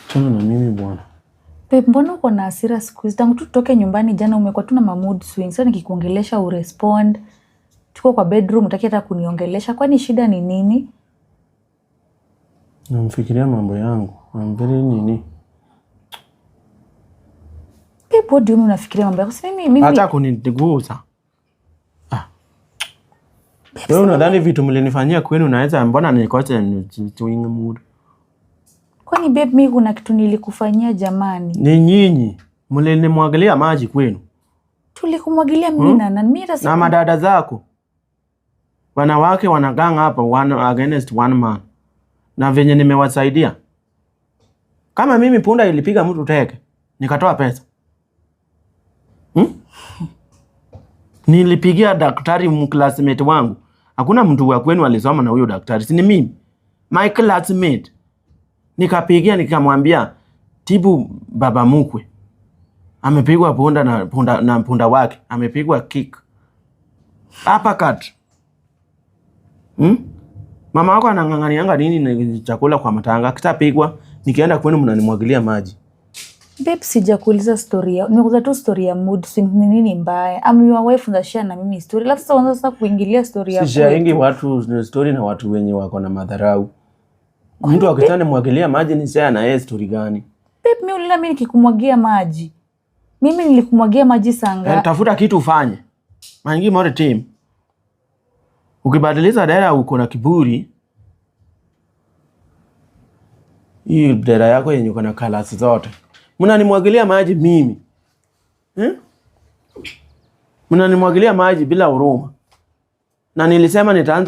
Chana na mimi, bwana. Babe, mbona uko na hasira siku hizi? Tangu tu tutoke nyumbani jana umekuwa tu na ma mood swings. Sasa nikikuongelesha urespond. Tuko kwa bedroom hutaki hata kuniongelesha. Kwani shida ni nini? Namfikiria mambo yangu. I'm very nini. Babe, what do you mean unafikiria mambo yako? Si mimi Hata kunigusa. Ah. Wewe unadhani vitu mlinifanyia kwenu naweza, mbona nikose swing mood? Kwani babe, mimi kuna kitu nilikufanyia, jamani? Ni nyinyi mlinimwagilia maji kwenu. Tulikumwagilia mimi na nani? Mimi hata na madada zako. Wanawake wanagang hapa one against one man, na venye nimewasaidia. Kama mimi punda ilipiga mtu teke, nikatoa pesa, Nilipigia daktari classmate wangu. Hakuna mtu wa kwenu alisoma na huyo daktari, si ni mimi, my classmate. Nikapigia nikamwambia, "Tibu baba mkwe, amepigwa punda na punda wake, amepigwa kick, uppercut." Mama wako anang'ang'anianga nini na chakula kwa matanga? Akishapigwa, nikienda kwenu mnanimwagilia maji. Babe, sijakuuliza story ya, nimekuuliza tu story ya mood swing, ni nini mbaya? I'm your wife, una share na mimi story. Alafu sasa uanza sasa kuingilia story ya Sisharingi kwetu. Watu story na watu wenye wako na madharau. Mtu akitaka nimwagilia maji ni share na yeye story gani? Babe, mimi ulila mimi nikikumwagia maji. Mimi nilikumwagia maji saa ngapi? Tafuta kitu ufanye. Mangi more team. Ukibadilisha dera uko na kiburi. Hii dera yako yenye uko na colors zote. Mnanimwagilia maji mimi. Eh? Mnanimwagilia maji bila huruma. Na nilisema nitaanza